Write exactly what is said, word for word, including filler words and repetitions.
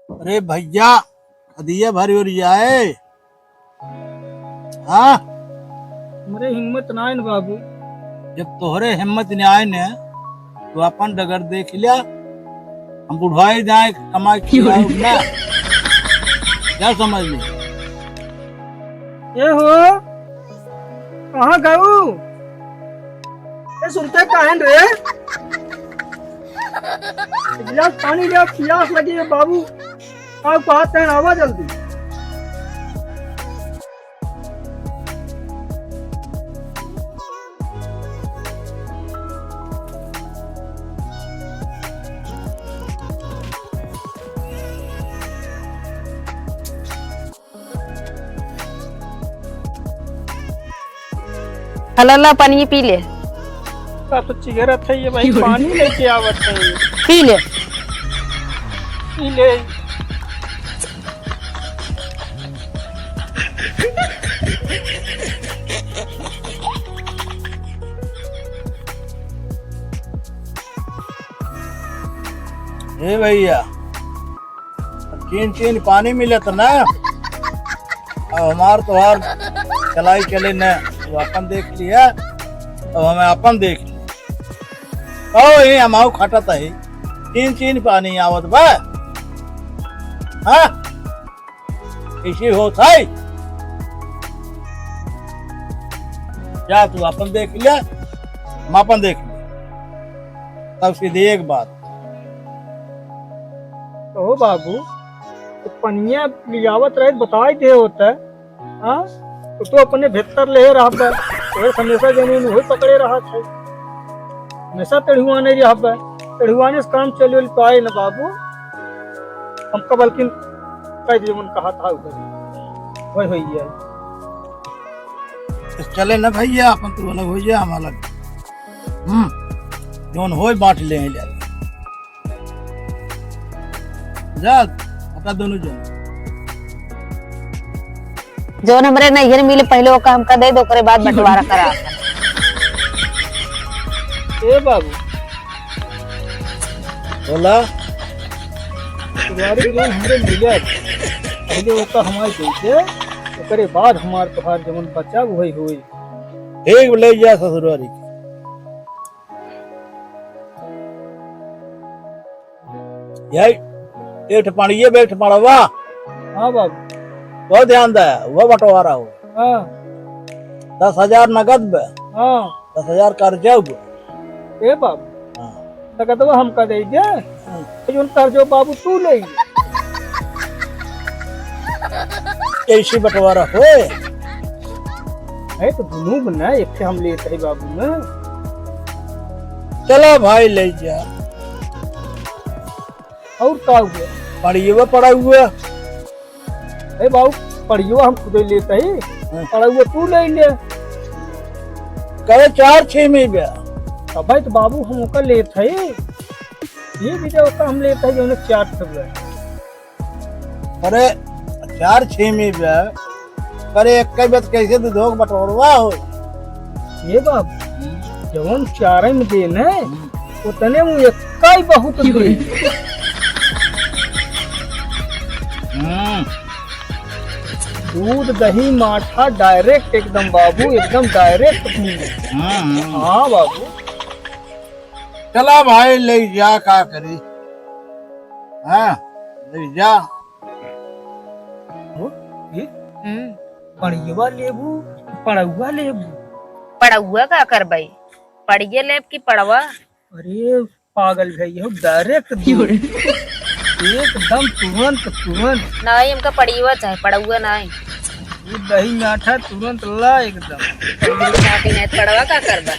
अरे भइया, खदिया भरी ओरियाए। हाँ? हमरे हिम्मत नाय न बाबू। जब तोहरे हिम्मत नाय न, तो अपन डगर देख लिया। हम बुढ़ाए जाए, कमाए खिलाए ना। क्या समझ ली? ए हो, कहाँ गऊ? ए, सुनते काहेन रे? एक गिलास पानी ले, पियास लगी है बाबू। आओ, कहाँ तैन आवा जल्दी। हला ला, पानी पी ले। का तो चिघरत है ये भाई, पानी लेके आवत है। पी ले। पी ले। ए भइया, अब चीन चीन पानी मिलत ना, अब हमार तोहार चलाई चले न, तू अपन देख लिया, अब हमें अपन देख लिया। ओ, ये हमाऊ खटत है, चीन चीन पानी आवत बा। हाँ, इसी होत है। जा तू अपन देख लिया, हम अपन देख लिया, तब सीधे एक बात। कहो बाबू, तो पनिया लियावत रहे, बताई दे होता है, हाँ? तो तू अपने भीतर ले रहबे, तो हमेशा जमीन वही पकड़े रहत है, हमेशा तेढ़ुआने रहबे, तेढ़ुआने से काम चले पाए न बाबू। हमका बल्कि कह दिए मन कहा था उधर, वही होई है। तो चले ना भइया, अपन तू अलग हो जा, हम अलग। हम्म, जौन होई बांट ले हैं, ले। जा, अपना दोनों जन। जौन हमरे नैहर मिले, पहिले ओका हमका दे दो, ओकरे बाद बंटवारा करा। ए बाबू। बोला। ससुरारी जौन हमरे मिले, पहिले ओका हमार दे दे, ओकरे बाद हमार तोहार जौन बचा वही होई। ठीक, ले जा ससुरारी के। यही, एक ठे पड़िए बे, एक ठे पड़वा। हाँ बाबू। बहुत ध्यान दे, वो बंटवारा हो। हाँ। दस हजार नगद बे। हाँ। दस हजार कर्जा बे। ए बाबू। हाँ। नगदवा हमका दे दे। हाँ। जौन कर्जो बाबू तू ले। ऐसी बंटवारा होए। है तो दुनू में ना, एक ठे हम लेत है बाबू ना। चला भाई, ले जा। और का हुआ? पड़ियवा पड़ा हुआ। ए बाबू, पड़ियवा हम खुदे लेत है, हाँ। पड़ा हुआ तू ले ले। कहे चार छः में बे। अबे तो बाबू हम ओका लेत है, ये भी जो ओका हम लेत है, जो चार ठे बे। अरे, चार छः में बे, अरे, एक कई बात कैसे दे दो बंटवारा हो? ये बाबू, जवन चारे में दे न, हम्म। उतने में एक कई बहुत दे। हम्म। दूध, दही, माठा direct एकदम बाबू, एकदम direct पीने। हम्म, हम्म। हाँ बाबू। चला भाई, ले जा, का करी? हाँ, ले जा। हो, ये? हम्म। पड़ियवा लेबू, पड़ौआ लेबू? पड़ौआ का करबै? पड़िये लेब कि पड़वा? अरे, पागल भैया, direct दूध। एकदम तुरंत, तुरंत। नाहीं, हमका पड़ियवा चाहे, पड़ौआ नाहीं। दूध, दही, माठा तुरंत ला एकदम। पड़ियवा चाहती नहीं, पड़वा का करबा?